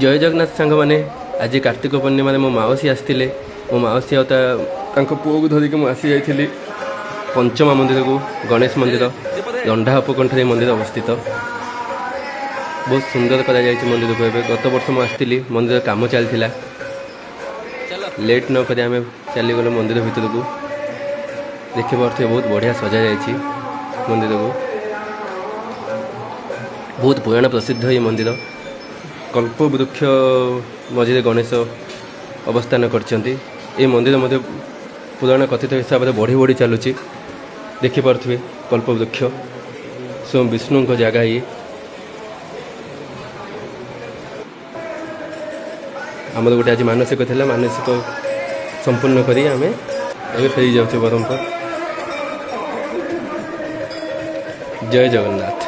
ଜୟ ଜଗନ୍ନାଥ ସାଙ୍ଗମାନେ। ଆଜି କାର୍ତ୍ତିକ ପୂର୍ଣ୍ଣିମାରେ ମୋ ମାଉସୀ ଆସିଥିଲେ। ମୋ ମାଉସୀ ଆଉ ତାଙ୍କ ପୁଅକୁ ଧରିକି ମୁଁ ଆସିଯାଇଥିଲି ପଞ୍ଚମା ମନ୍ଦିରକୁ। ଗଣେଶ ମନ୍ଦିର ଦଣ୍ଡା ଉପକଣ୍ଠରେ ଏହି ମନ୍ଦିର ଅବସ୍ଥିତ। ବହୁତ ସୁନ୍ଦର କରାଯାଇଛି ମନ୍ଦିରକୁ। ଏବେ ଗତ ବର୍ଷ ମୁଁ ଆସିଥିଲି, ମନ୍ଦିର କାମ ଚାଲିଥିଲା। ଲେଟ୍ ନ କରି ଆମେ ଚାଲିଗଲୁ ମନ୍ଦିର ଭିତରକୁ। ଦେଖିପାରୁଥିବେ, ବହୁତ ବଢ଼ିଆ ସଜାଯାଇଛି ମନ୍ଦିରକୁ। ବହୁତ ପୁରାଣ ପ୍ରସିଦ୍ଧ ଏହି ମନ୍ଦିର। କଳ୍ପ ବୃକ୍ଷ ମଝିରେ ଗଣେଶ ଅବସ୍ଥାନ କରିଛନ୍ତି। ଏହି ମନ୍ଦିର ମଧ୍ୟ ପୁରାଣ କଥିତ ହିସାବରେ ବଢ଼ି ବଢ଼ି ଚାଲୁଛି। ଦେଖିପାରୁଥିବେ କଳ୍ପ ବୃକ୍ଷ, ସ୍ୱୟଂ ବିଷ୍ଣୁଙ୍କ ଜାଗା ଇଏ। ଆମର ଗୋଟେ ଆଜି ମାନସିକ ଥିଲା, ମାନସିକ ସମ୍ପୂର୍ଣ୍ଣ କରି ଆମେ ଏବେ ଫେରି ଯାଉଛୁ ବ୍ରହ୍ମପୁର। ଜୟ ଜଗନ୍ନାଥ।